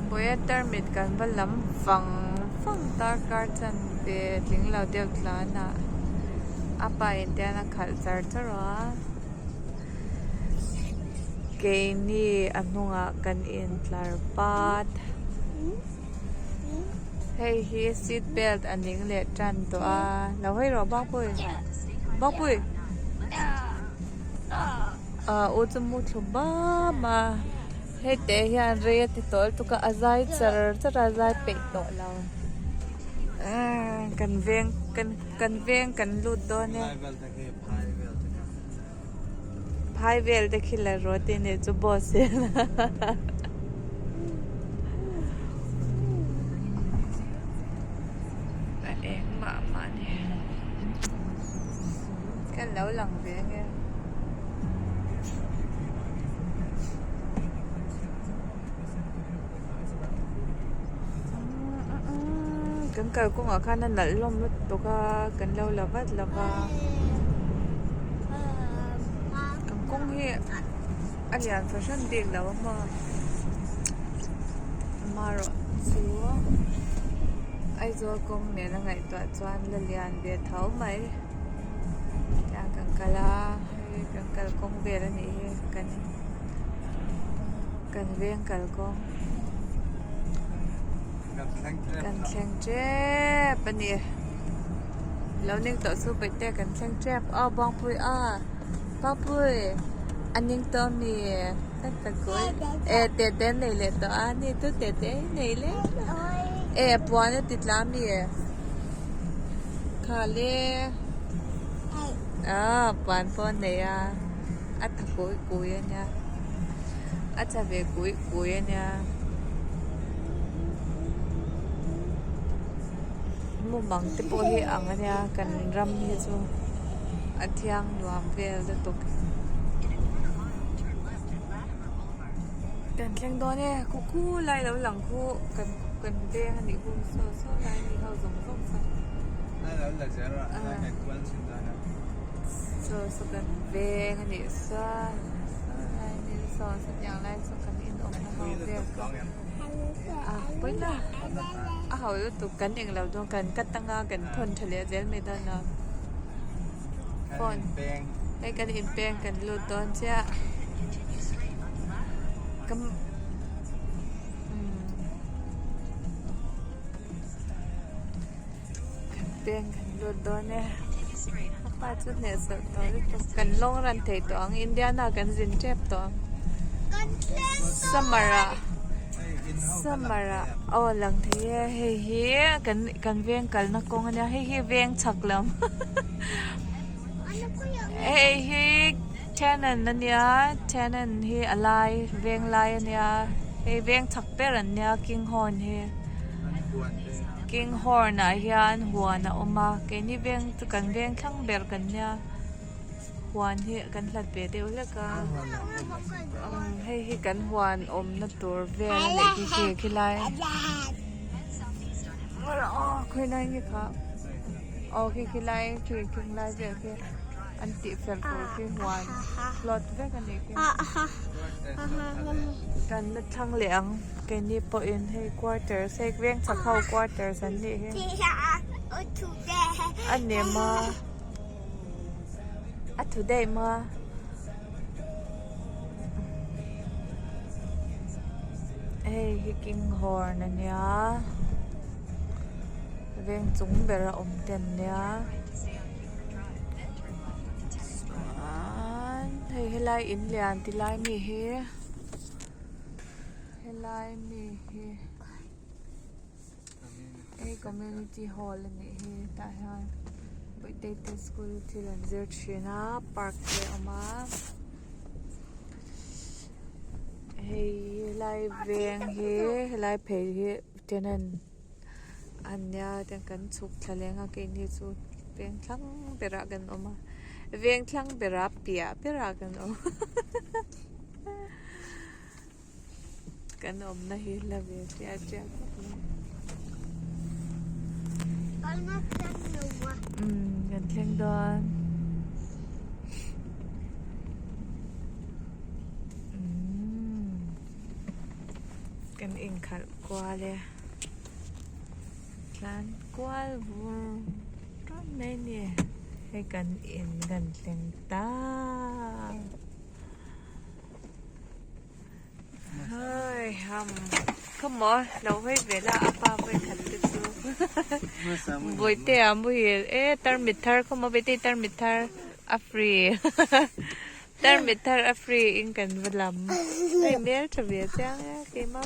Puia tarmit kan va lam vang vang darkar chanve tling lo deuh tlan ah a pa in te hian a khalh char char a keini a hnungah kan intlar pat hei hi seat belt a ning leh tan tawh a lo hawi rawh Bangpui Bangpui ah u chu mu thlu bam a. Hei teh hian rei a ti tawh lutuk a a zai char char a a zai peih tawh lo ahh kan veng kan kan veng kan lut dawn e phai vel te khi la rawh tih nih chu boss hian a eng mah mah a ni kan lo lang ve ange. Kan kalkawngah khan a nalh hlawm lutuk a kan lo la vat lo va kan kawng hi a lian fahran bik lo a maw amaherawh chu Aizawl kawng nen a ngaihtuah chuan la lian ve tho mai. Tiang kan kal a hei kan kalkawng vel a nih hi kan kan veng kalkawng kan thleng tep a ni lo ning tawh chu bawihte kan thleng tep aw Buangpui a Buangpui a ning tawh ami e tete an nei leh tawh a ni chu tete hi nei leh e puan a ti tla ami. Khale ah puan pawh a nei a a tha kawi kawi a nia a tha ve kawi kawi a nia mumang te pawh hi a ang a nia kan ram hi chu a thiang nuam vel lutuk kan thleng dawn e khu khu lai lo lang khu kan kan veng a nih hun saw saw lai a ni ho zawng zawng saw saw saw kan veng a nih chuan saw lai a ni saw sawtiang lai chu kan inawmna ho vel kha a pawina a ho lutuk kan englo dawn kan cut anga kan thawn tha leh zel mai dawn a phone hei kan inpeng kan lut dawn chiah Kan peng kan lut dawn e a pa chu hnehsawh tawh lutuk kan lawng ran thei tawh ang Indiana kan zin tep tawh ang summer ah summer ah aw lang thei e hei hi kan kan veng kalna kawng ania hei hi veng chhak lam hei hi Canon ania Canon hi a lai veng lai ania hei veng chhak ber an nia King Horn hi King Horn ah hian huan a awm a keini veng chu kan veng thlang ber kan nia huan hi kan hlat ve deuh hlek a hei hi kan huan awmna tur vel a nih khi khi khilai khawilai nge kha aw khi khilai khi khing lai vel khi. An tih fel tur khi huan plot vek a nih khi. Kan la thlang leh ang keini pawhin hei quarters hei veng chak ho quarters an nih hi. A nem a a thu daih maw a. Hei hi king horn a nia veng chung bera awm te an nia. Chuan hei helai in lian ti lai mi hi helai mi hi hei community hall a nih hi tah hian Bawihte te school thil an zir thin a park te a awm a hei helai veng hi helai phei hi tenant a nia tiang kan chhuk thla leng a keini chu veng thlang berah kan awm a veng thlang berah piah berah kan awm kan awmna hi hla ve chiah chiah khawp mai umm kan thleng dawn. Umm. Kan inkhalh kual e. Tlan kual vur rawn mai a ni. Hei kan in kan thleng ta. Hei ham khawmaw lo hawi ve la a pa vawikhat te chu. Bawihte a muhil e tarmit thar khawmaw bawihte tarmit thar a free. Tarmit thar a free in kan va lam. Hei hmel tha ve chiang e keimah.